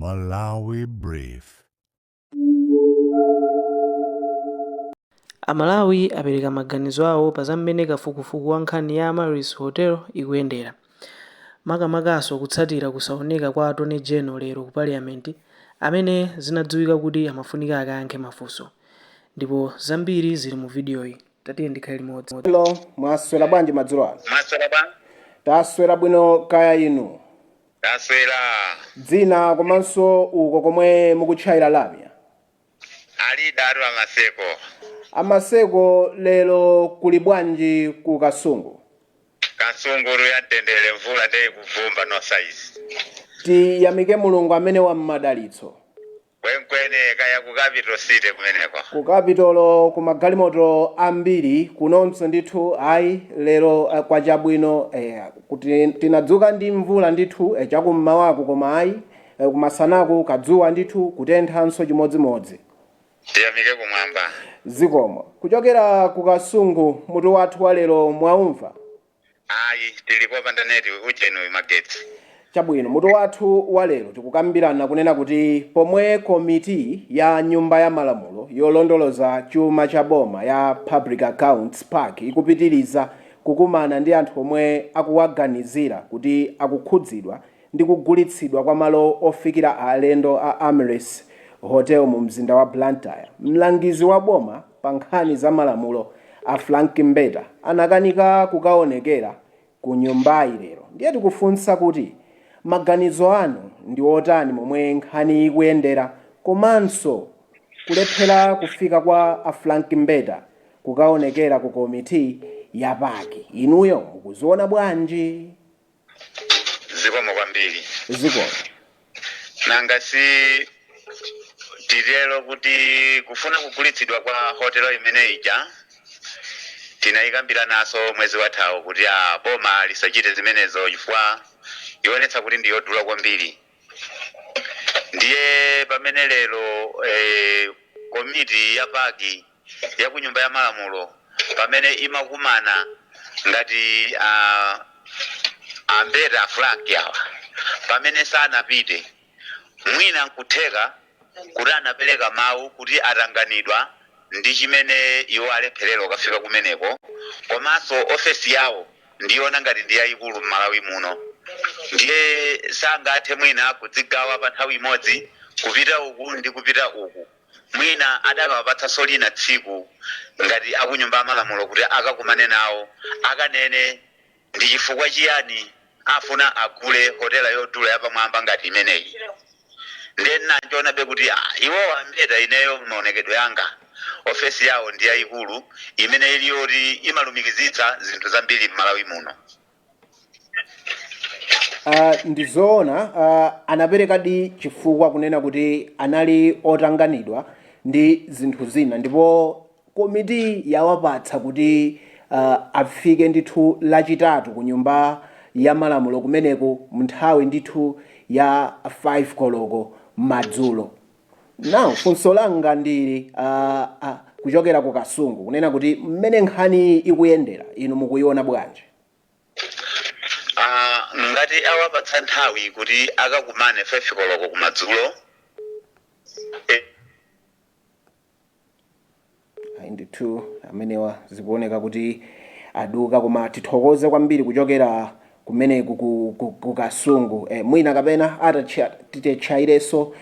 Malawi Brief. Amalawi apereka maganizo awo pa za mmene kafukufuku wa nkhani ya Amaryllis Hotel ikuyendera. Makamakaso kutsatira kusaoneka kwa Attorney General lero ku Parliament amene zinadziwika kuti amafunika akayankhe mafunso. Ndipo zambiri zili mu vidiyoyi. Tatiyeni tikhale limodzi. Hello, mwaswera bwanji madzulo ano? Mwaswera bwa? Taswera bwino, kaya inu? Taswera. Dzina komanso uko komwe mukutchayira lamya? Ali daru amaseko. Amaseko, lero kuli bwanji ku Kasungu? Kasunguru ya mtendere, mvula ndeye kuvumba no size. Tiyamike Mulungu amene wammadalitso. Kwenkwene, kaya ku Capital City kumeneko? Ku Capital kumagalimoto ambiri kunonso ndithu. Ayi, lero kwachabwino, kuti tinadzuka ndi mvula ndithu chakummawaku, koma ayi, kumasanaku kadzuwa ndithu, kutenthanso chimodzimodzi. Tiyamike kumwamba. Zikomo. Kuchokera ku Kasungu, mutu wathu wa lero mwaumva? Ayi, tilipo panda neti ujeni magetsi. Chabwino, mutu wathu wa lero tikukambirana kunena kuti pomwe komiti ya Nyumba ya Malamulo yolondoloza chuma cha boma ya Public Accounts, PAC, ikupitiriza kukumana ndi anthu omwe akuwaganizira kuti akukhudzidwa ndi kugulitsidwa kwa malo ofikira alendo a Amaryllis Hotel mu mzinda wa Blantyre, mlangizi wa boma pa nkhani za malamulo a Frank Mbeta anakanika kukaonekera ku nyumbayi lero. Ndiye tikufunsa kuti maganizo anu ndi otani momwe nkhani ikuyendera, komanso kulephera kufika kwa a Frank Mbeta kukaonekera ku komiti ya PAC, inuyo mukuziona bwanji? Zikomo kwambiri. Zikomo. Nanga si titero kuti kufuna kugulitsidwa kwa hotelo imene ija tinayikambira naso mwezi wathawo kuti a boma lisachite zimenezo chifukwa ionetsa kuti ndiyodula kwambiri. Ndiye pamene lero komiti ya PAC ya ku Nyumba ya Malamulo pamene imakumana ngati ambeta Frank awa pamene sanapite, mwina nkutheka kuti anapereka mawu kuti atanganidwa ndi chimene iwo alepherera kukafika kumeneko, komanso ofesi yawo ndiyona ngati ndi yayikulu m'Malawi muno, ndiye sangathe mwina kudzigawa pa nthawi imodzi kupita uku ndi kupita uku. Mwina adakawapatsanso lina tsiku ngati akunyumba ya malamulo kuti akakumane nawo, akanene ndi chifukwa chiyani afuna agule hotela yodula yapamwamba ngati imeneyi. Ndiye nanchionabe kuti iwowa ambeta, ineyo maonekedwe anga, ofesi yawo ndi yayikulu imene iliyoti imalumikizitsa zinthu zambiri m'Malawi muno. Ndizoona, anaperekadi chifukwa kunena kuti anali otanganidwa ndi zinthu zina, ndipo komiti yawapatsa kuti afike ndithu Lachitatu ku Nyumba ya Malamulo kumeneko mnthawi ndithu ya 5 koloko madzulo. Now funso langa ndili kuchokera ku Kasungu kunena kuti mmene nkhani ikuyendera, inu mukuiona bwanji? Ngati awapatsa nthawi kuti akakumane 5 koloko kumadzulo. Ayi ndithu, amenewa zikuoneka kuti aduka, koma tithokoze kwambiri kuchokera kumeneku ku Kasungu. Mwina kapena atatitchayirenso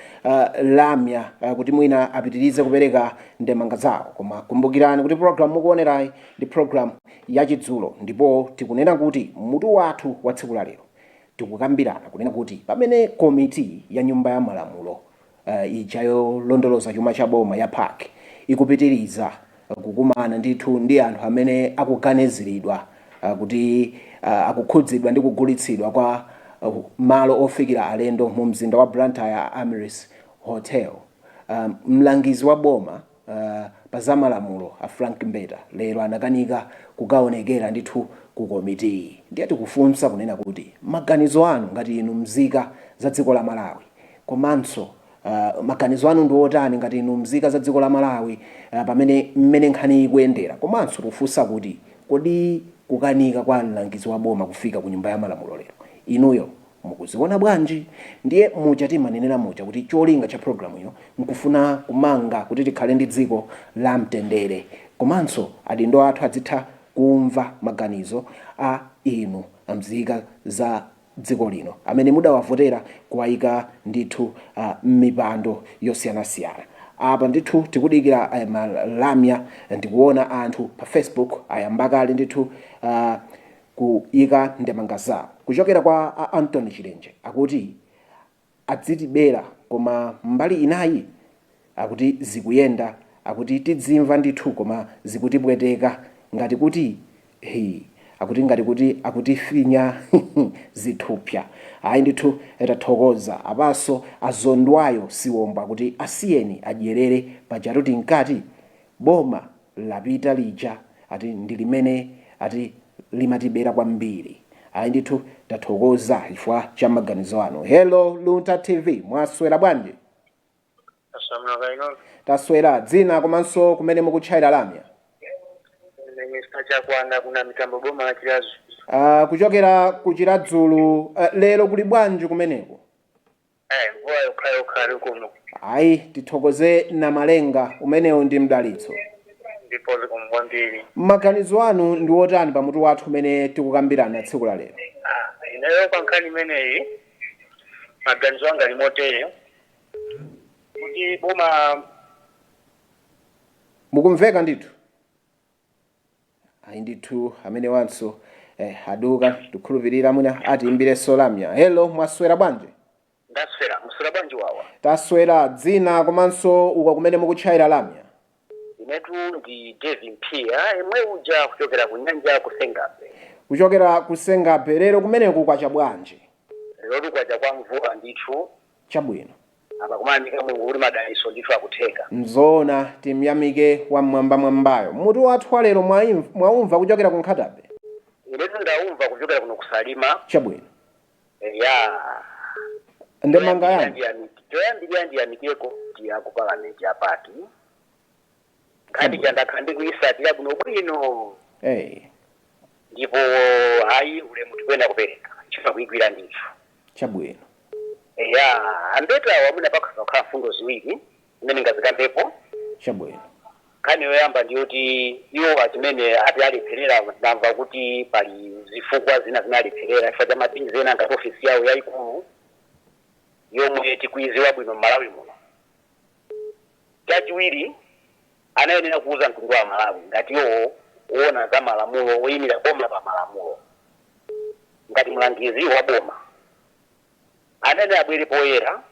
lamya kuti mwina apitirize kupereka ndemanga zawo. Koma kumbukirani kuti program mukuonerayi ndi program yachidzulo, ndipo tikunena kuti mutu wathu wa tsiku la lero tikukambirana kunena kuti pamene komiti ya Nyumba ya Malamulo ija yolondoloza chuma cha boma ya PAC ikupitiriza kukumana ndithu ndi anthu amene akuganiziridwa kuti akukhudzidwa ndi kugulitsidwa kwa malo ofikira alendo mu mzinda wa Blantyre, Amaryllis Hotel, mlangizi wa boma pa zamalamulo a Frank Mbeta lero anakanika kukaonekera ndithu ku komitiyi. Ndiye tikufunsa kunena kuti maganizo anu ngati inu mzika za dziko la Malawi, komanso maganizo anu ndi otani ngati inu mzika za dziko la Malawi pamene mmene nkhani ikuyendera, komanso tikufunsa kuti kodi kukanika kwa mlangizi wa boma kufika ku Nyumba ya Malamulo lero, inuyo Mukuziona bwanji? Ndiye muja timanenera muja kuti cholinga cha programu ino nkufuna kumanga kuti tikhale ndi dziko la mtendere, komanso adindo athu adzitha kumva maganizo a inu amzika za dziko lino amene mudawavotera kuwayika ndithu m'mipando yosiyanasiyana. Apa ndithu tikudikira malamya. Ndikuona anthu pa Facebook ayamba kale ndithu kuyika ndemanga zawo. Kuchokera kwa Anthony Chilenje akuti adzitibera, koma mbali inayi akuti zikuyenda, akuti tidzimva ndithu, koma zikutipweteka ngati kuti hi akuti ngati kuti akutifinya zithupsa. Ayi ndithu, tathokoza. Apanso azondwayo siwomba kuti asiyeni adyerere, pajatu tinkati boma lapita lija ati ndi limene ati limatibera kwambiri. Ayi ndithu, tathokoza chifukwa cha maganizo anu. Hello, Luntha TV, mwaswera bwanji? Asamna. Taswera. Dzina komanso kumene mukutchayira lamya? Ine Mr. Chakwanda kuna mitambo, boma la Chiradzulu. Kuchokera ku Chiradzulu, lero kuli bwanji kumeneko? Eh, mvula yokha yokha ali kuno. Ayi, tithokoze na Malenga, umenewo ndi mdalitso. Ndipo zikomo kwambiri. Maganizo anu ndi otani pamutu wathu umene tikukambirana tsiku la lero? Ah, ineyo pa nkhani imeneyi maganizo anga ali motere kuti boma Mukumveka ndithu? Ayi ndithu, amene wanso aduka. Tikhulupirira mwina atiimbirenso lamya. Hello, mwaswera bwanji? Ndaswera. Muswera bwanji wawa? Taswera. Dzina komanso uko kumene mukutchayira lamya? Inetu ndi David Mpia imwe uja kuchokera ku nyanja kusengabe. Kuchokera kusengabe. Lero kumeneku kwacha bwanji? Lero kwacha kwa mvula ndithu. Chabwino. Apa kumayamika Mulungu kuti madalitso ndithu akutheka. Mzoona, timyamike wamwambamwambayo. Mutu wathu wa lero mwaumva kuchokera ku Nkhatabe? Inetu ndaumva kuchokera kuno kusalima. Chabwino. Ya. Ndemanga yanu? Choyambirira ndiyamikireko kuti ya ku palamenti apati nkhani chandakhala ndikuyisatira bwino bwino. Ndipo hayi, ulemu tikuyenda kupereka chifukwa kuyigwira ndithu. Chabwino. Ya, ambeta wamwina pakhoza kukhala mfundo ziwiri imene ngazikambepo. Chabwino. Nkhani yoyamba ndiyoti iwo achimene ati alepherera, ndamva kuti pali zifukwa zina zinalepherera chifukwa cha mapinzi ena ngati ofisi yawo yayikulu yomwe tikuiziwa bwino m'Malawi muno. Chachiwiri, anayenera kuuza mtundu wa Malawi ngati iwo kuona za malamulo, oyimira boma pa malamulo, ngati mlangizi wa boma anayenera abwere poyera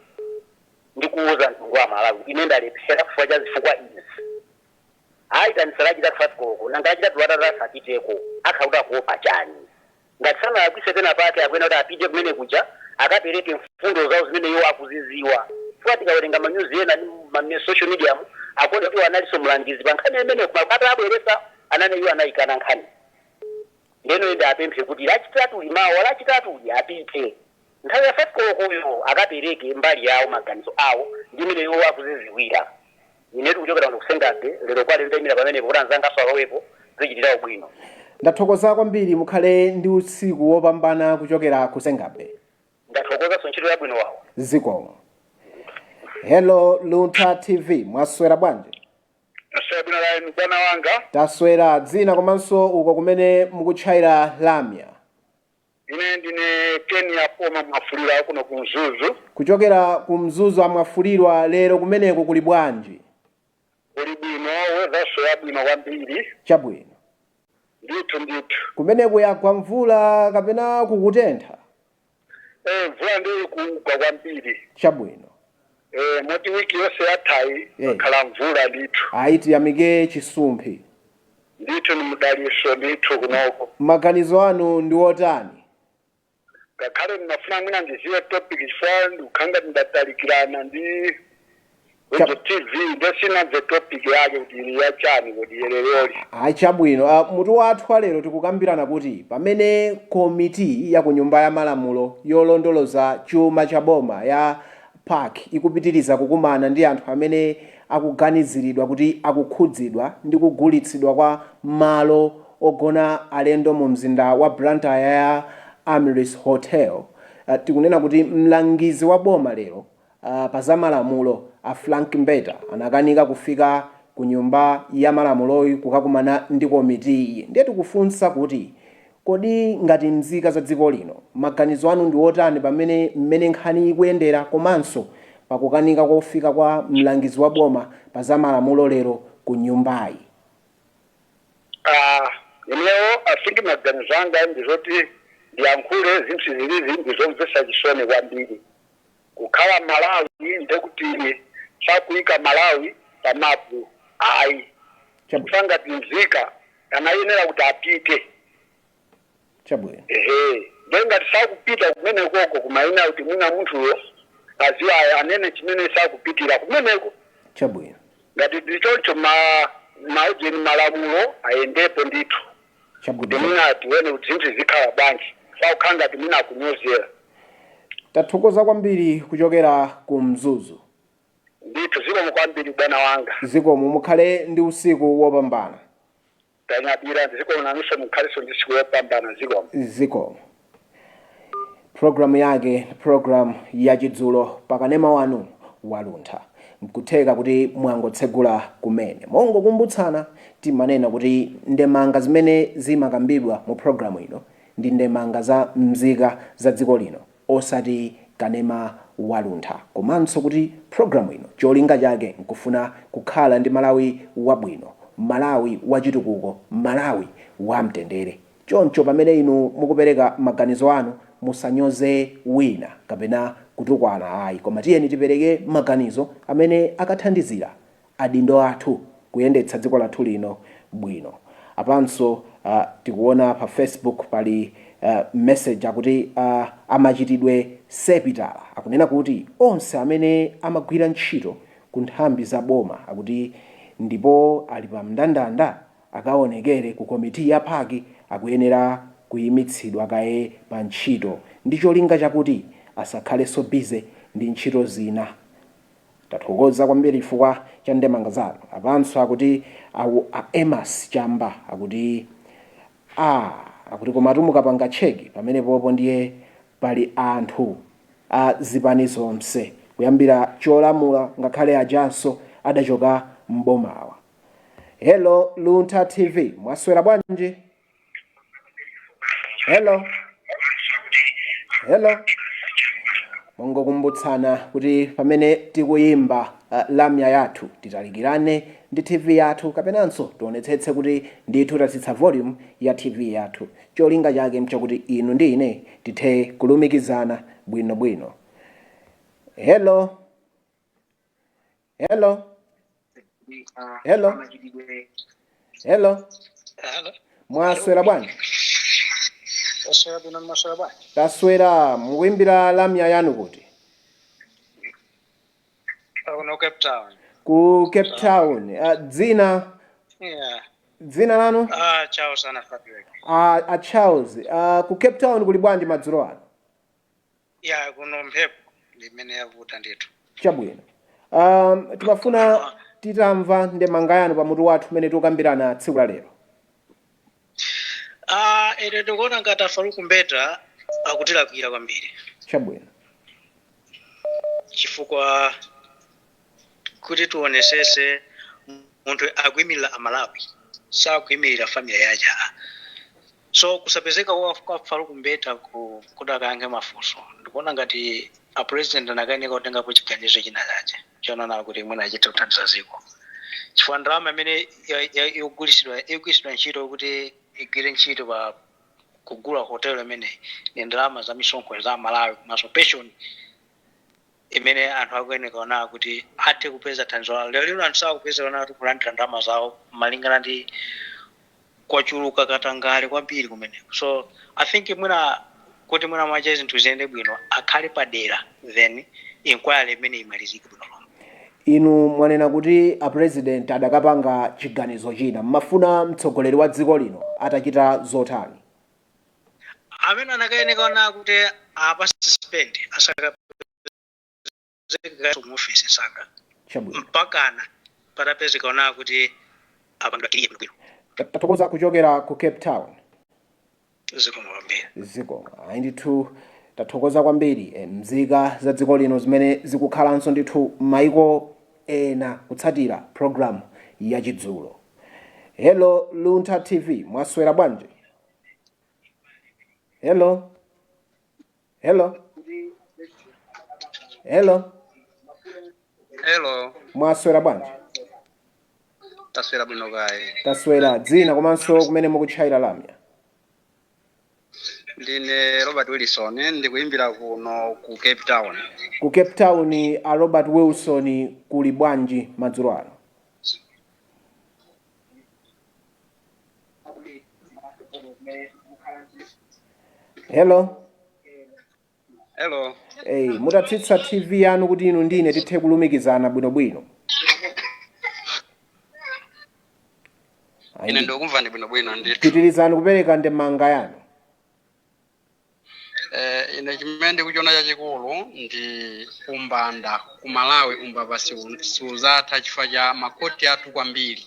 ndi kuuza mtundu wa Malawi kuti ine ndalephera chifukwa cha zifukwa izi. Ayitanisa lachitatu 5 koloko, nanga lachitatu latatatu apiteko akhakuti akuopa chani? Ngati sanalakwise pena pake, akuena kuti apite kumene kuja akapereke mfundo zawo zimene iwo akuziziwa, chifukwa tikawerenga manyuzi ena ndi ma social media mu akuona kuti iwo analinso mlangizi pa nkhani imene koma abweresa anane iwo anayikana nkhani. Ndeno ende apemphe kuti lachitatu limawa, lachitatu apite nthawi ya 5 kolokoyo akapereke mbali yawo, maganizo awo ndi imene iwo akuziziwira. Inetu kuchokera kuno kusengabe, lero kwale ndayimira pamenepo kuti anzangaso alowepo, zichitirawo bwino. Ndathokoza kwambiri, mukhale ndi usiku wopambana kuchokera kusengabe. Ndathokozanso, ntchito yabwino wawo. Zikomo. Hello, Luntha TV, mwaswera bwanji? Aswera bwino laini, bwana wanga. Taswera. Dzina komanso uko kumene mukutchayira lamya? Ine ndine Kenya Poma Mwafulira kuno ku Mzuzu. Kuchokera ku Mzuzu, amwafulirwa, lero kumeneko kuli bwanji? Kuli bwino, weatherso yabwino kwambiri. Chabwino. Ndithu ndithu. Kumeneko yagwa mvula kapena kukutentha? Eh, mvula ndiyo ikugwa kwambiri. Chabwino. Eh, moti wiki yonse yathayi khala mvula ndithu. Ayi, tiyamike chisumphi. Ndithu, ni mudaliso ndithu kunoko. Maganizo anu ndi otani? Ngakhale ndinafuna mwina ndiziwe topic chifukwa ndikukhanga ndatalikirana ndi Wejo TV, ndesinamve topic yake kuti ili yachani kuti yeleloli. Ayi, chabwino. Mutu wathu wa lero tikukambirana kuti pamene komiti ya ku Nyumba ya Malamulo yolondoloza chuma cha boma ya PAC ikupitiriza kukumana ndi anthu amene akuganiziridwa kuti akukhudzidwa ndi kugulitsidwa kwa malo ogona alendo mu mzinda wa Blantyre ya Amaryllis Hotel. Tikunena kuti mlangizi wa boma lero pa za malamulo a Frank Mbeta anakanika kufika ku nyumba ya malamuloyi kukakumana ndi komitiyi. Ndiye tikufunsa kuti kodi ngati nzika za dziko lino maganizo anu ndi otani pamene mmene nkhani ikuyendera, komanso pakukanika kofika kwa mlangizi wa boma pa za malamulo lero ku nyumbayi? Ah, ineyo I think maganizo anga ndizoti ndiyankhule zinthu zilizi ndizomvetsa chisoni kwambiri. Kukhala Malawi ndekuti sakuyika Malawi pa mapu ayi. Ngati nzika anayenera kuti apite. Ehe, ndengati sakupita kumene koko kumaina kuti mwina munthuyo aziwa anene chimene sakupitira kumeneko. Ngati ndichoncho ma maujeni malamulo ayendepo ndithu kuti mwina tione kuti zinthu zikhala bwanji, sakukhala ngati mwina akunyozera. Tathokoza kwambiri kuchokera ku Mzuzu. Ndithu, zikomo kwambiri bwana wanga. Zikomo, mukhale ndi usiku wopambana. Tanyadira, zikomo, nanunso mukhaliso ndi usiku wopambana, zikomo. Zikomo. Programu yake programu yachidzulo pakanema wanu waluntha. Nkutheka kuti mwangotsegula kumene, mongokumbutsana timanena kuti ndemanga zimene zimakambidwa mu programu ino ndi ndemanga za mzika za dziko lino, osati kanema waluntha, komanso kuti programu ino cholinga chake nkufuna kukhala ndi Malawi wabwino, Malawi wachitukuko, Malawi wamtendere. Choncho pamene inu mukupereka maganizo anu musanyoze wina kapena kutukwana ayi, koma tiyeni tipereke maganizo amene akathandizira adindo athu kuyendetsa dziko lathu lino bwino. Apanso tikuona pa Facebook pali message akuti amachitidwe sepitala akunena kuti onse amene amagwira ntchito ku nthambi za boma akuti ndipo ali pa mndandanda akaonekere ku komiti ya PAC akuyenera kuyimitsidwa kaye pa ntchito ndi cholinga chakuti asakhalenso busy ndi ntchito zina. Tathokoza kwambiri chifukwa cha ndemanga zanu. Apanso akuti awu a Emas Chamba akuti a akuti komatu mukapanga check pamenepopo ndiye pali anthu a zipani zonse kuyambira cholamula ngakhale ajanso adachoka m'bomawa. Hello, Luntha TV, mwaswera bwanji? Hello, hello. Mongokumbutsana kuti pamene tikuyimba lamya yathu titalikirane ndi TV yathu kapenanso tionetsetse kuti ndithu tatsitsa volume ya TV yathu. Cholinga chake mchakuti inu ndi ine tithe kulumikizana bwinobwino. Hello, hello, hello, hello. Hello. Mwaswera bwanji? Maswera bwino, maswera bwanji? Taswera. Mukuimbira lamya yanu kuti? Kuno Cape Town. Ku Cape Town. Dzina? Yeah. Dzina lanu? Ah, Charles ana Fabiola. A Charles, ku Cape Town kuli bwanji madzulo ano? Yeah, kuno mphepo ndimene yavuta ndithu. Chabwino, timafuna titamva ndemanga yanu pamutu wathu umene tikukambirana tsiku la lero. Ah, ine ndikuona ngati a Farouk Mbeta akutilakwira kwambiri. Chifukwa kuti tionesese, munthu akuyimirira Amalawi, sakuyimirira family yace. So kusapezeka kwa Farouk Mbeta kuti akayankhe mafunso, ndikuona ngati a president anakayeneka kutengapo chiganizo china chache chonena kuti mwina achite kuthandiza ziko, chifukwa ndalama imene igwiritsidwa ntchito kuti igwire ntchito pa kugula hotel imeneyi ni ndalama za misonkho za Malawi komanso pension imene anthu akuyeneka ona kuti athe kupeza thandizo lawo. Lero lino anthu sakupeza ona kuti kulandira ndalama zawo malingana ndi kwachuluka katangale kwambiri kumeneko. So I think mwina kuti mwina mwache zinthu ziyende bwino akhale padera, then inquiry imene imalizike bwino lomwe. Inu mwanena kuti a president adakapanga chiganizo china. Mmafuna mtsogoleri wa dziko lino atachita zotani? Amene anakayeneka ona kuti apa suspend, asakapezeke mu office sanga mpakana patapezeka ona kuti apangidwa clear bwinobwino. Tathokoza kuchokera ku Cape Town. Zikomo kwambiri. Zikomo. Ayi ndithu. Tathokoza kwambiri mzika za dziko lino zimene zikukhalanso ndithu maiko ena kutsatira program ya Chidzulo. Hello, Luntha TV, mwaswera bwanji? Hello, hello, hello. Hello. Mwaswera bwanji? Taswera bwino kaye. Taswera. Dzina komanso kumene mukutchayira lamya? Ndine Robert Wilson, ndikuimbira kuno ku Cape Town. Ku Cape Town, a Robert Wilson, kuli bwanji madzulo ano? Hello. Hello. Hey, mutatsitsa TV yanu kuti inu ndine tithe kulumikizana bwinobwino. Ine ndikumva ndi bwinobwino ndithu. Pitirizani kupereka ndemanga yanu. Ine chimene ndikuchiona chachikulu ndi umbanda ku Malawi. Umbava siuzatha chifukwa cha makoti athu kwambiri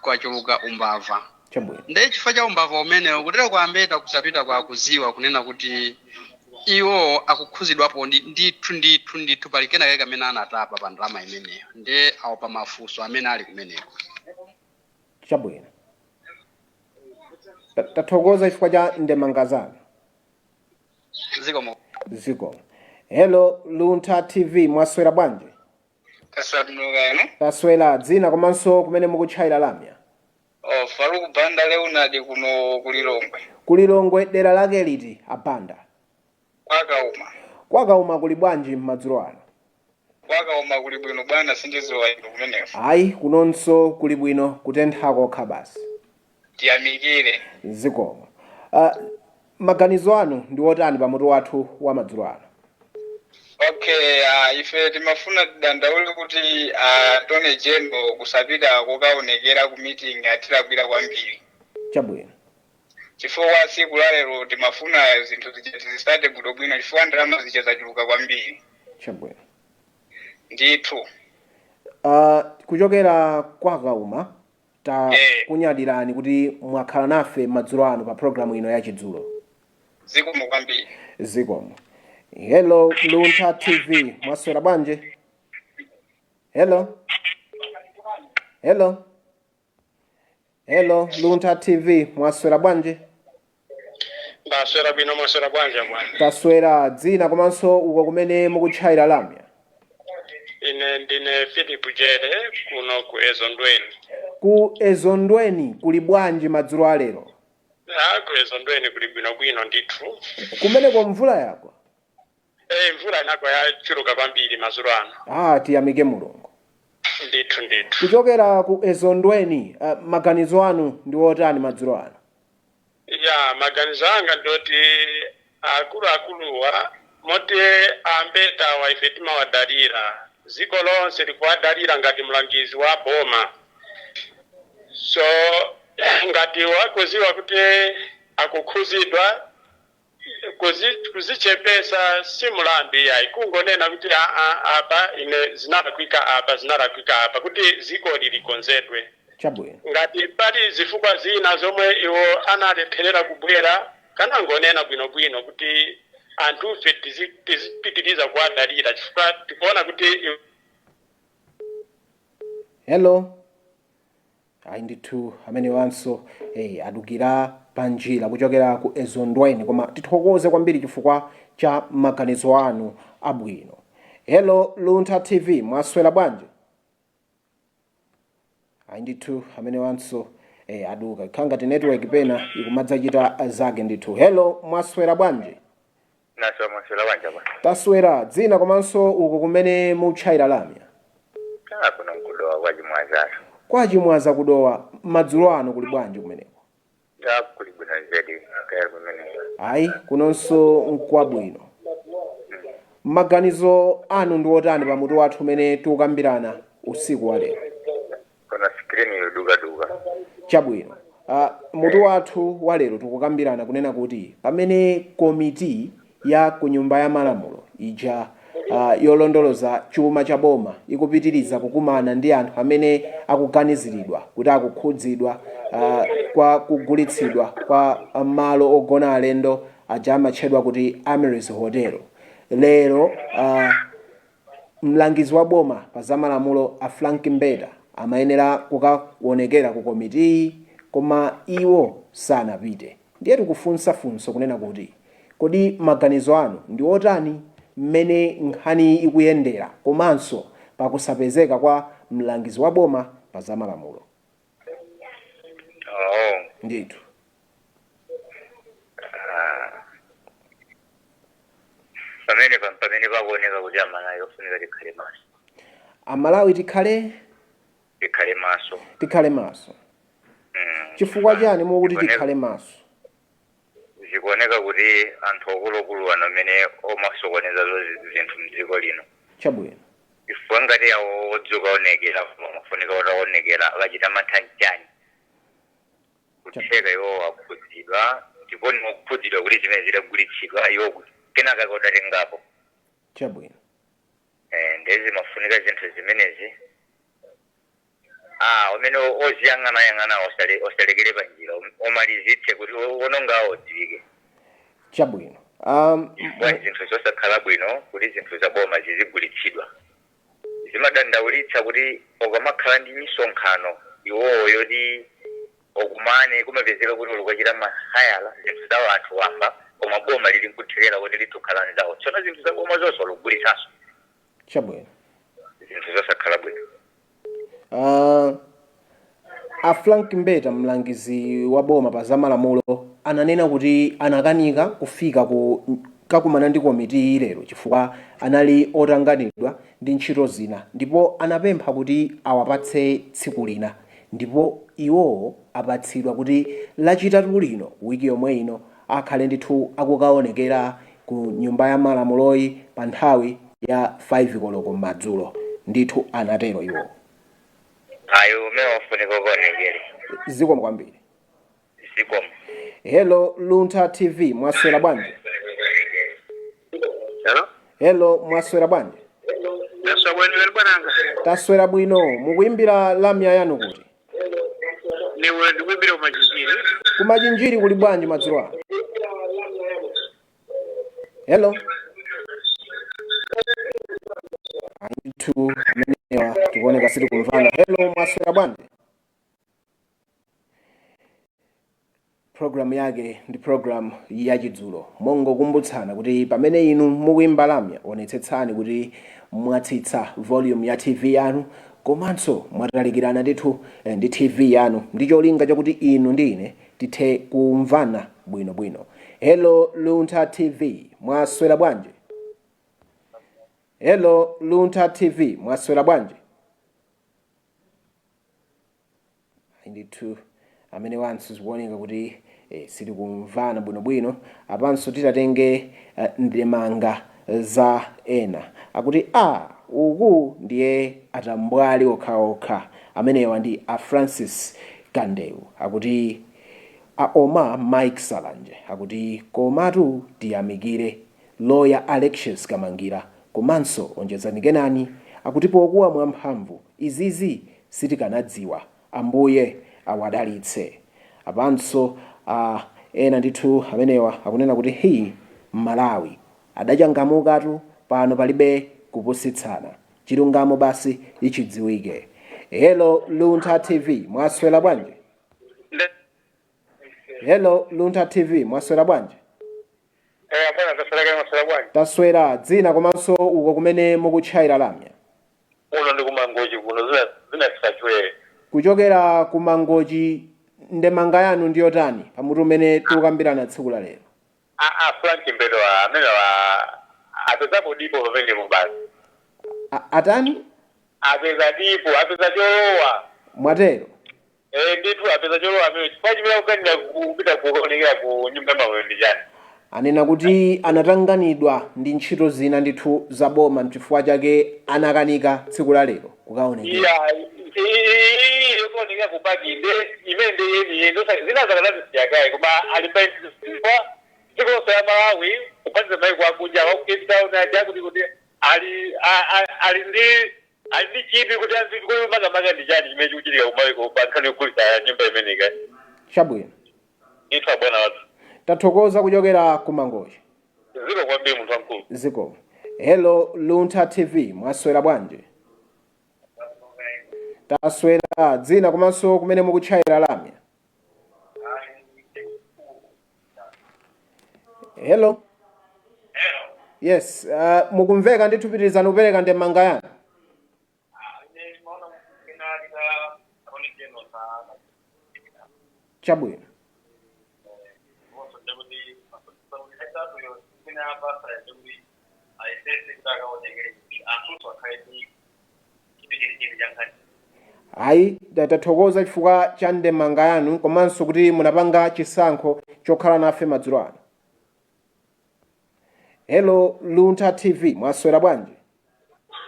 kwachuluka umbava. Chabwino. Ndiye chifukwa cha umbava umenewo, kutero kwambeta kusapita kwa kuziwa kunena kuti iwo akukhuzidwapo ndithu ndithu ndithu, pali kenakake kamene anatapa pa ndalama imeneyo, ndiye awo pa mafunso amene ali kumeneko. Chabwino, tathokoza chifukwa cha ndemanga zanu. Zikomo. Zikomo. Hello, Luntha TV, mwaswera bwanji? Taswera kano. Taswera. Dzina komanso kumene mukutchayira lamya? Oh, Faruku Banda Leonard, kuno kulilongwe. Kulilongwe, dera lake liti, abanda? Kwakauma. Kwakauma kuli bwanji madzulo ano? Kwakauma kuli bwino bwana, sindizowa ino kumeneko. Ayi, kunonso kuli bwino, kutentha kokha basi. Tiyamikire. Zikomo. Maganizo anu ndi otani pamutu wathu wa madzulo ano? Okay, ife timafuna tidandaule kuti Attorney General kusapita kokaonekera ku meeting atilakwira kwambiri. Chabwino. Chifukwa tsiku la lero timafuna zinthu zija zisate bwinobwino, chifukwa ndalama zija zachuluka kwambiri. Chabwino. Ndithu. Kuchokera kwa Kauma, takunyadirani kuti mwakhala nafe madzulo ano pa programu ino ya Chidzulo. Zikomo kwambiri. Zikomo. Hello, Luntha TV, mwaswera bwanji? Hello, hello, hello, Luntha TV, mwaswera bwanji? Ndaswera bwino, mwaswera bwanji bwana? Taswera. Dzina komanso uko kumene mukutchayira lamya? Ine ndine Philip Jere, kuno ku Ezondweni. Ku Ezondweni kuli bwanji madzulo alero? Ah, ku Ezondweni kuli bwinobwino ndithu. Kumeneko mvula yagwa? Eh, mvula inagwa yachuluka kwambiri madzulo ano. Ah, tiyamike Mulungu. Ndithu ndithu. Kuchokera ku Ezondweni, maganizo anu ndi otani madzulo ano? Ya, maganizo anga ndoti akuluakuluwa moti ambetawa ife timawadalira, dziko lonse likuwadalira ngati mlangizi wa boma. So ngati wakuziwa kuti akukhuzidwa, kuzichepesa si mulandu iyayi, kungonena kuti aa, apa ine zinalakwika, apa zinalakwika apa, kuti dziko likonzedwe. Chabwino. Ngati pali zifukwa zina zomwe iwo analepherera kubwera, kanangonena bwinobwino kuti anthufe tizipitiriza kuwadalira, chifukwa tikuona kuti Hello. Ayi ndithu, amene wanso adukira panjira kuchokera ku Ezondweni, koma tithokoze kwambiri chifukwa cha maganizo anu abwino. Hello, Luntha TV, mwaswera bwanji? Ayi ndithu, amene wanso aduka, ikhala ngati network pena ikumadzachita zake ndithu. Hello, mwaswera bwanji? Naswera, mwaswera bwanji bwana? Taswera. Dzina komanso uko kumene mutchayira lamya? Ah, kuno nkudowa, kwachimwaza. Kwachimwaza kudowa, madzulo ano kuli bwanji kumeneko? Ya, kuli bwino zedi, kaya kumeneko? Ayi, kunonso nkwabwino. Maganizo anu ndi otani pamutu wathu umene tikukambirana usiku wa lero? Kona screen yodukaduka. Chabwino. Mutu wathu wa lero tikukambirana kunena kuti pamene komiti ya ku Nyumba ya Malamulo ija yolondoloza chuma cha boma ikupitiriza kukumana ndi anthu amene akuganiziridwa kuti akukhudzidwa kwa kugulitsidwa kwa malo ogona alendo. aja amatchedwa kuti Amaryllis Hotel. Lero mlangizi wa boma pa zamalamulo a Frank Mbeta amayenera kukaonekera ku komitiyi, koma iwo sanapite. Ndiye tikufunsa funso kunena kuti kodi maganizo anu ndi otani mmene nkhani ikuyendera komanso pakusapezeka kwa mlangizi wa boma pa zamalamulo? Oh. Ndithu. Ah. Pamene pakuoneka kuti Amalawi ofunika tikhale maso. Amalawi tikhale Tikhale maso. Tikhale maso. Chifukwa chani mukuti tikhale maso? Zikuoneka kuti anthu akuluakulu ano amene omasokoneza zinthu mdziko lino. Chabwino. Chifukwa ngati awo odzuka onekera, mafunika otaonekera akachita mantha nchani? Kutheka iwo akhudzidwa, ndipo niwokhudzidwa kuti zimene zidagulitsidwa iwo kenaka kodatengapo. Chabwino. Ndezi mafunika zinthu zimenezi, umene oziyang'anayang'ana osalekere panjira, omalizitse kuti onongawo odziwike. Chabwino. Chifukwa zinthu zosakhala bwino kuti zinthu zaboma zizigulitsidwa, zimadandaulitsa kuti ukamakhala ndi misonkhano iwowo yoti okumane, kumapezeka kuti ulikachita mahayala zinthu za anthu wamba, koma boma lili nkuthekera kuti litukhala nzawo. Tsono zinthu za boma zonse olugulitsanso. Chabwino. Zinthu zosakhala bwino. A Frank Mbeta, mlangizi wa boma pa zamalamulo, ananena kuti anakanika kufika ku kakumana ndi komiti lero chifukwa anali otanganidwa ndi ntchito zina, ndipo anapempha kuti awapatse tsiku lina, ndipo iwowo apatsidwa kuti Lachitatu lino, wiki yomwe ino, akhale ndithu akukaonekera ku nyumba ya malamuloyi pa nthawi ya 5 koloko madzulo. Ndithu anatero iwo. Ayo, umene wafunika ukaonekere. Zikomo kwambiri. Zikomo. Hello, Luntha TV, mwaswera bwanji? Hello? Hello, mwaswera bwanji? Ndaswera bwino, bwananga. Taswera bwino. Mukuimbira lamya yanu kuti? Niwe ndikuimbira kuMachinjiri. KuMachinjiri kuli bwanji madzulo ano? Hello? Ndithu amenewa tikuoneka sitikumvana. Hello, mwaswera bwanji? Programu yake ndi programu yachidzulo. Mongokumbutsana kuti pamene inu mukuimba lamya, onetsetsani kuti mwatsitsa volume ya TV yanu komanso mwatalikirana ndithu ndi TV yanu, ndi cholinga chakuti inu ndi ine tithe kumvana bwinobwino. Hello, Luntha TV, mwaswera bwanji? Hello, Luntha TV, mwaswera bwanji? Ndithu amene wanso zikuoneka kuti sitikumvana bwinobwino. Apanso titatenge ndemanga za ena, akuti a uku ndiye atambwali okhaokha. Amenewa ndi a Francis Kandeu. Akuti a Omar Mike Salanje akuti komatu tiyamikire lawyer Alexius Kamangira komanso Onjezani Kenani, akuti pokuwa mwamphamvu izizi sitikanadziwa. Ambuye awadalitse. Apanso ena ndithu amenewa akunena kuti hi, Malawi adachangamukatu pano, palibe kupusitsana, chilungamo basi ichidziwike. Hello, Luntha TV, mwaswera bwanji? Hello, Luntha TV, mwaswera bwanji? Eh, bwana, taswera. Maswera bwanji? Taswera. Dzina komanso uko kumene mukutchayira lamya? Uno ndi kuMangochi kuno, zina zina. Kuchokera ku Mangochi, ndemanga yanu ndiyotani pamutu umene tikukambirana tsiku la lero? A Frank Mbeta amene wa apezapo dipo pamenepo basi. Atani? Apeza dipo, apeza cholowa. Mwatero? Eh, ndithu apeza cholowa amene, chifukwa chimene akukanira kupita kuonekera ku nyumba ya malamulo ndi chani? Anena kuti anatanganidwa ndi ntchito zina ndithu za boma, mchifukwa chake anakanika tsiku la lero kukaonekera. Iya, yokuonekera ku PAC nde imene ndi yeni zina zakanazisiyakayi, koma alimba chifukwa dziko lonse la Malawi kupatiza maiko akunja wa ku Cape Town aja kuti ali ndi chidwi kuti azikuti makamaka ndi chani chimene chikuchitika kumaiko pa nkhani yogulitsa nyumba imeneyi. Chabwino. Ndithu, bwana wathu. Tathokoza kuchokera ku Mangochi. Zikomo kwambiri, munthu wamkulu. Zikomo. Hello, Luntha TV, mwaswera bwanji? Taswera. Dzina komanso kumene mukutchayira lamya? Hello. Yes, mukumveka ndithu, pitirizani kupereka ndemanga yanu. Chabwino. Ayi, tathokoza chifukwa cha ndemanga yanu komanso kuti munapanga chisankho chokhala nafe madzulo ano. Hello, Luntha TV, mwaswera bwanji?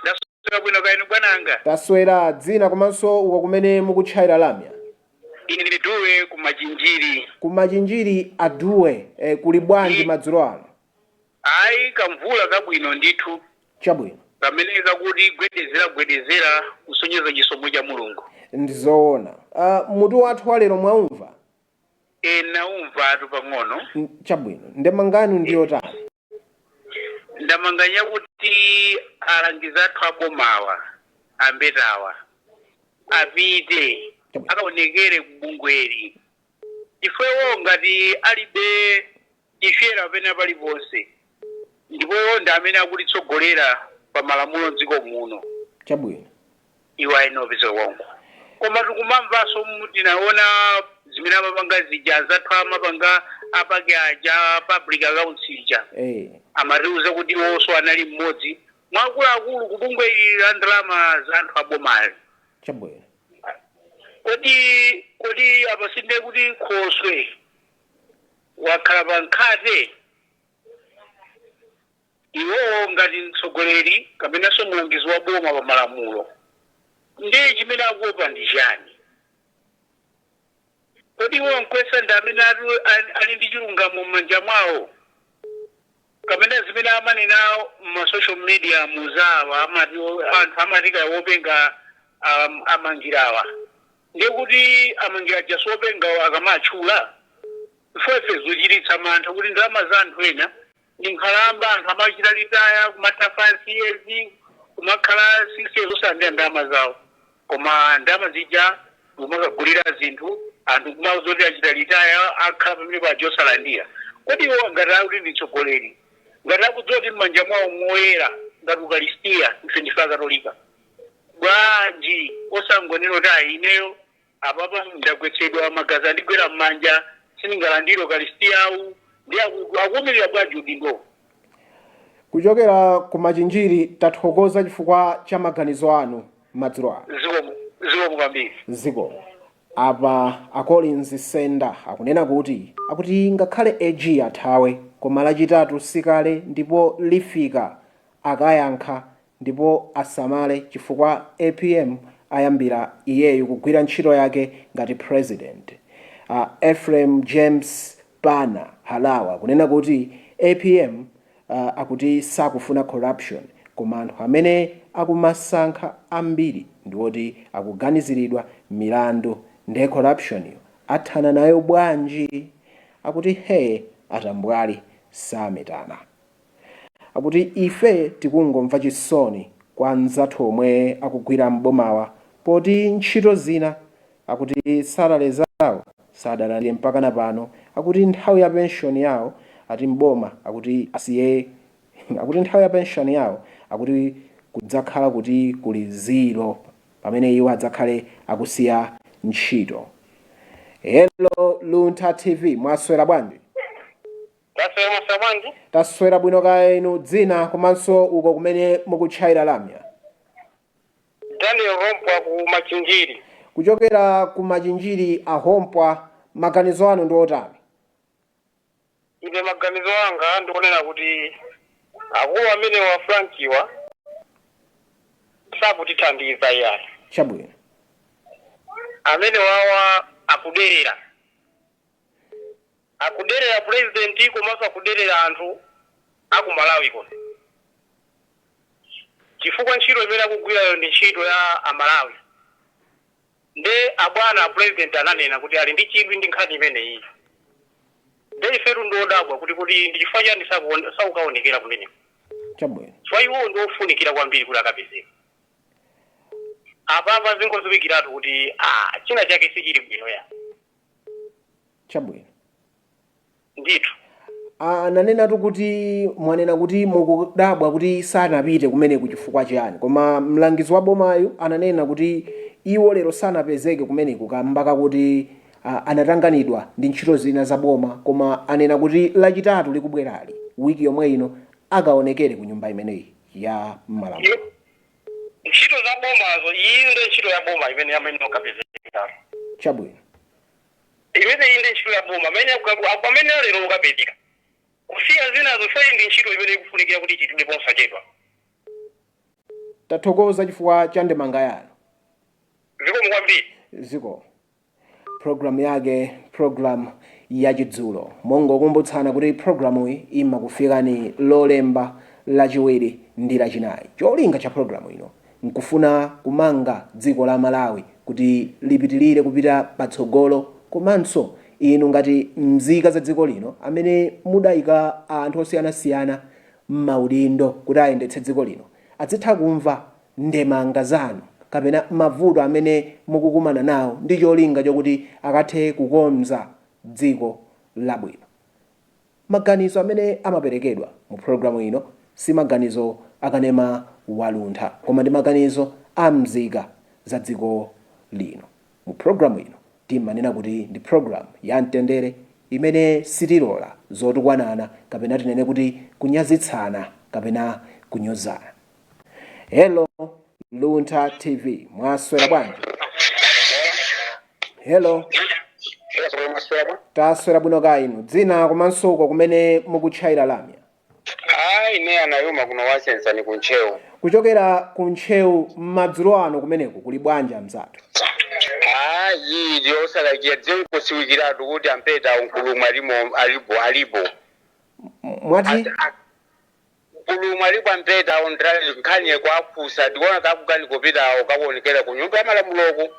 Ndaswera bwino, kainu bwananga? Taswera. Dzina komanso uko kumene mukutchayira lamya? Ine ndili Duwe ku Machinjiri. Ku Machinjiri, aduwe, kuli bwanji madzulo ano? Ayi, kamvula kabwino ndithu. Chabwino. Pamene kakuti gwedezera gwedezera kusonyeza chisomo cha Mulungu. Ndizoona. Mutu wathu wa lero mwaumva? E, naumva atu pang'ono. Chabwino, ndemanga yanu ndiyotani? Ndamanganya kuti alangizi athu abomawa, ambetawa, apite akaonekere kubungweri. Ifewo ngati alibe chifyera pamene paliponse, ndipo iwo ndi amene akutitsogolera pa malamulo mdziko muno. Iwo ayinopeza konko, koma tikumamvanso, tinaona zimene amapanga zija anzathu amapanga apake aja, Public Accounts ija, amatiuza kuti iwonso anali mmodzi mwakuluakulu kubungwe ili la ndalama za anthu abomali. Kodi apasinde kuti khoswe wakhala pa nkhate? Iwowo ngati mtsogoleri kapenanso mulangizi wa boma pa malamulo, ndiye chimene akuopa ndi chani? Kodi iwo nkwesa ndi amene ali ndi chilungamo m'manja mwawo, kapena zimene amanena ma social media muzawa, amati anthu amatika wopenga, amangirawa, ndiye kuti amangira jaso wopenga akamatchula? Ifefe zochititsa mantha kuti ndalama za anthu ena ndi nkhalamba, anthu amachita retire, kumatha 5 years, kumakhala 6 years osalandira ndalama zawo, koma ndalama zija kumakagulira zinthu anthu, kumazoti achita retire, akhala pamene paja osalandira. Kodi iwo ngati akuti ndi mtsogoleri, ngati akudziwa kuti m'manja mwawo moyera ngati ukalistiya, ife ndife Akatolika, bwanji osangonena kuti, "Ayi, ineyo apapa ndagwetsedwa magazi, andigwera m'manja, sindingalandire ukalistiyawu"? Ndi akuwumirira bwanji udindo? Kuchokera ku Machinjiri, tathokoza chifukwa cha maganizo anu madzulo ano. Zikomo, zikomo kwambiri. Zikomo. Apa a Collins Senda akunena kuti, akuti ngakhale AG athawe, koma Lachitatu sikale ndipo lifika, akayankha, ndipo asamale chifukwa APM ayambira iyeyu kugwira ntchito yake ngati president. Ephraim James Pana Halawa kunena kuti APM akuti sakufuna corruption, koma anthu amene akumasankha ambiri ndiwoti akuganiziridwa milandu, ndiye corruption yo athana nayo bwanji? Akuti he, atambwali sametana. Akuti ife tikungomva chisoni kwa anzathu omwe akugwira m'bomawa, poti ntchito zina akuti salary zawo sadalandire mpakana pano. Akuti nthawi ya pension yawo ati mboma akuti asiye, akuti nthawi ya pension yawo akuti kudzakhala kuti kuli zero pamene iwo adzakhale akusiya ntchito. Hello, Luntha TV, mwaswera bwanji? Taswera bwanji? Taswera bwino, kaya inu? Dzina komanso uko kumene mukutchayira lamya? Daniel Rompwa ku Machinjiri. Kuchokera ku Machinjiri, ahompwa, maganizo anu ndi otani? Ine maganizo anga ndikunena kuti akulu amene wa Frankiwa sakutithandiza iyayi. Amene wawa akuderera, akuderera president komanso akuderera anthu aku Malawi kuno, chifukwa ntchito imene akugwirayo ndi ntchito ya Amalawi. Nde abwana a president ananena kuti ali ndi chidwi ndi nkhani imeneyi. Nde ifetu ndiodabwa kuti ndi chifukwa chani sakukaonekera kumeneko. Chabwino. Chifukwa iwowo ndiofunikira kwambiri kuti akapezeka. Apapa zingoziwikiratu kuti china chake sichili bwino ya. Chabwino. Ndithu. Ananenatu kuti mwanena kuti mukudabwa kuti sanapite kumeneku chifukwa chiyani, koma mlangizi wa bomayo ananena kuti iwo lero sanapezeke kumeneku kamba kakuti anatanganidwa ndi ntchito zina za boma, koma anena kuti Lachitatu likubwerali, wiki yomwe ino, akaonekere ku nyumba imeneyi ya malamulo. Ntchito za bomazo, iyi ndi ntchito ya boma imene amene ukapezeka. Chabwino. Imene iyi ndi ntchito ya boma amene pamene lero ukapezeka, kusiya zinazo, sei ndi ntchito imene ikufunikira kuti ichitidwe posachedwa. Tathokoza chifukwa cha ndemanga yanu. Zikomo kwambiri. Ziko programu yake, programu yachidzulo. Mongokumbutsana kuti programu iyi imakufikani Lolemba, Lachiwiri ndi Lachinayi. Cholinga cha programu ino nkufuna kumanga dziko la Malawi kuti lipitilire kupita patsogolo, komanso inu ngati mzika za dziko lino amene mudayika anthu osiyanasiyana m'maudindo kuti ayendetse dziko lino adzitha kumva ndemanga zanu kapena mavuto amene mukukumana nawo, ndi cholinga chokuti akathe kukonza dziko labwino. Maganizo amene amaperekedwa mu programu ino si maganizo akanema waluntha, koma ndi maganizo a mzika za dziko lino. Mu programu ino timanena kuti ndi programu ya mtendere imene sitilola zotukwanana kapena tinene kuti kunyazitsana kapena kunyozana. Hello, Luntha TV, mwaswera bwanji? Hello. Taswera bwino. Ka inu, dzina komanso uko kumene mukutchayira lamya? Ayi, ine anayuma kuno wasensani kuntcheu. Kuchokera ku Ntcheu, madzulo ano kumeneku kuli bwanji mzathu? Ayi, ndiosalakia dzinkusiwikiratu kuti ampeta unkulumwe alimo, alipo, alipo. Mwati? Nkulumwe alipo ampeta nkhani kwakusa ndikuona kakukani kupitawo kakuonekera ku nyumba ya malamuloko.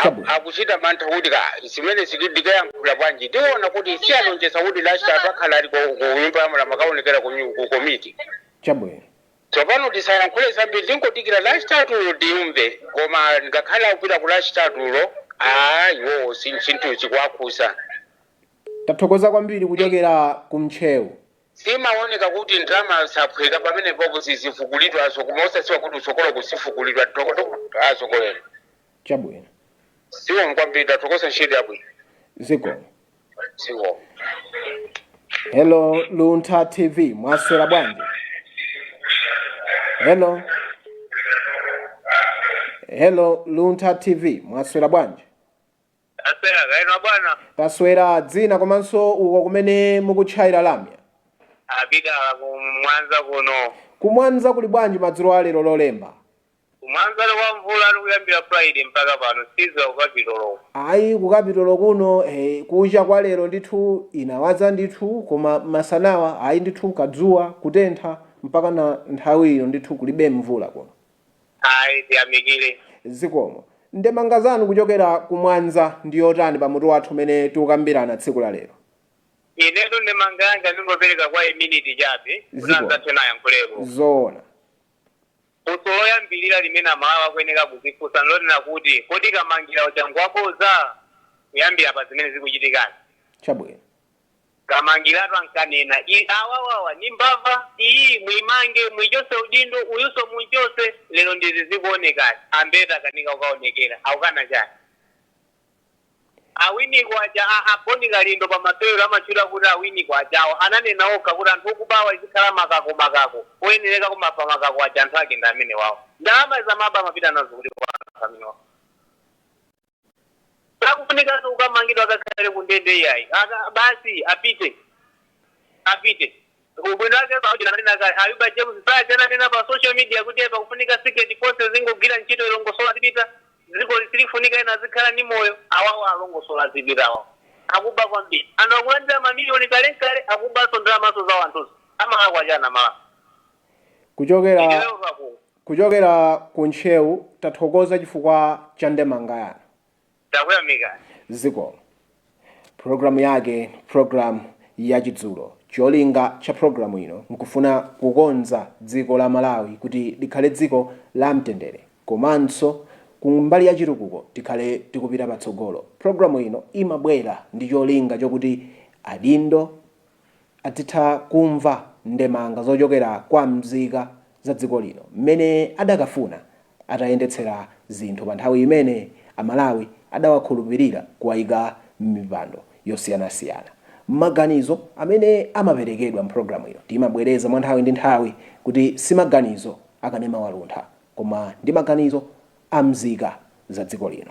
Chabwino. Akuchita mantha kuti ka zimene zikidikayankhula bwanji. Tiona kuti si alonjeza kuti Lachitatu akhala ali ku nyumba ya malamulo, akaonekera ku komiti. Chabwino. Tsopano tisayankhule zambiri, tingodikira Lachitatulo tiyumve. Koma ngakhale akupita ku Lachitatulo, aa, iwowo chinthu chikuwakhusa. Tathokoza kwambiri kuchokera ku Ntcheu. Simaoneka kuti ndalama saphweka pamene popo sizifukulidwaso, koma osasiwa kuti usokolo kusifukulidwa asokolera. Chabwino. Siwo kwambiri, tathokoza, ntchito yabwino. Zikomo. Siwo. Hello, Luntha TV, mwaswera bwanji? Hello, hello, Luntha TV, mwaswera bwanji? Aswera kaino bwana. Taswera. Dzina komanso uko kumene mukutchayira lamya? Apita kumwanza kuno. Kumwanza kuli bwanji madzulo alero Lolemba? Kumwanza kwa mvula kuyambira Friday mpaka pano, siza kukapitolo. Ayi, kukapitolo kuno kucha kwa lero ndithu inawadza ndithu, koma masanawa ayi ndithu kadzuwa kutentha mpaka na nthawi ino ndithu kulibe mvula kuno. Ayi, tiyamikire. Zikomo. Ndemanga zanu kuchokera kumwanza ndi yotani pamutu wathu umene tikukambirana tsiku la lero? Inetu ndemanga yanga ndingopereka kwa minute chabe kuti Ziko. anzathu nayankhuleko. Zoona. Funso loyambilira limene Amalawi akuyeneka kuzifunsa ndilonena kuti kodi Kamangira uja ngwaboza kuyambira pa zimene zikuchitikani? Chabwino. Kamangiratu ankanena awawawa ni mbava iyi, muimange, muichose udindo, uyuso munchose. Lero ndizi zikuonekani, ambeta akanika kukaonekera, akukana chani? Awiniko aja, aboni kalindo pa masewero amatchula kuti awiniko ajawo ananena okha kuti anthu okubawa izikhala makako makako oyenereka kumapa makako aja. Anthu ake ndi amene wawo ndalama zamaba amapita nazo kuti kwa anthu amene wawo sakufunikanso kukamangidwa, akakhale ku ndende iyayi. Basi apite, apite. Ubwino wake ananena kale Ayuba James Sachi, ananena pa social media kuti pakufunika secret forces zingogwira ntchito ilongosola zipita, dziko silifunika ena azikhala ndi moyo. Awawo alongosola zipitawo, akuba kwambiri, anthu akulandira mamiliyoni kalekale, akubanso ndalamaso za anthuzo, amalakwa chana mala. Kuchokera kuchokera ku Ntcheu, tathokoza chifukwa cha ndemanga yanu. Takuyamika. Zikomo. Programu yake, programu yachidzulo. Cholinga cha programu ino nkufuna kukonza dziko la Malawi kuti likhale dziko la mtendere, komanso kumbali ya chitukuko tikhale tikupita patsogolo. Programu ino imabwera ndi cholinga chokuti adindo adzitha kumva ndemanga zochokera kwa mzika za dziko lino, mmene adakafuna atayendetsera zinthu pa nthawi imene Amalawi adawakhulupirira kuwayika m'mipando yosiyanasiyana. Maganizo amene amaperekedwa mpulogalamu ino, timabwereza mwa nthawi ndi nthawi kuti si maganizo akanema waluntha, koma ndi maganizo a mzika za dziko lino.